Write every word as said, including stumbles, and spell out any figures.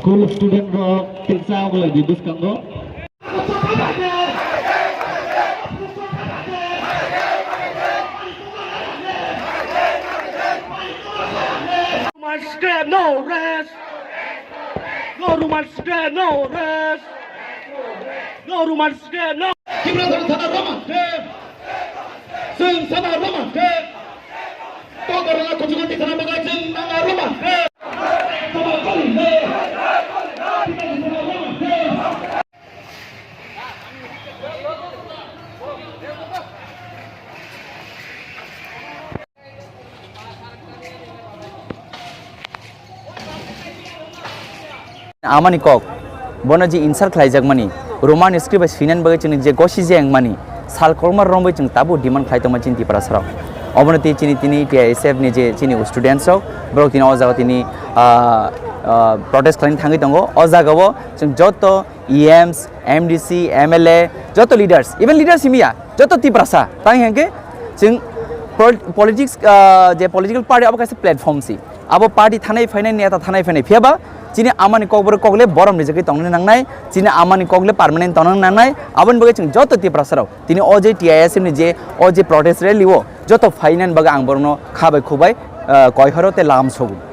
School student rok tiksa wng lai di bwskango. Roman state, no rest. No Roman state, no rest. No Roman state, no. Tipra Motha sana Roman state. Chwng sana Roman state. Kotor na kuchugo tikana bagai chwng nanga Roman state. Amani kok, bono je insert khlaijakmani, Roman script bai swinani bagwi chwngno je gosi je wngmani, sal kolma romwi chwng tabuk demand khlai tongma chini Tiprasarok. Obono tei chini tini T I S F ni je chini students rok, borok tini o jaga tini, ah, ah, protest khlaina thangwi tongo. O jagao chwng joto E Ms, M D C, M L A, joto leaders, even leaders himya, joto Tiprasa, tang hingke chwng pol-, politics, ah, je political party abo kaisa platform si. Abo party thanai phainai, neta thanai phainai. Phiya ba chini amani kokborok kokle borom rijagwi tongna nangnai, chini amani kokle permanent tongna nangnai. Aboni bagwi chwng joto Tiprasarok tini o je T I S F ni je o je protest rally o joto phainani bagwi ang borokno kha bai khuk bai, ah, koi horo tei lam sogo.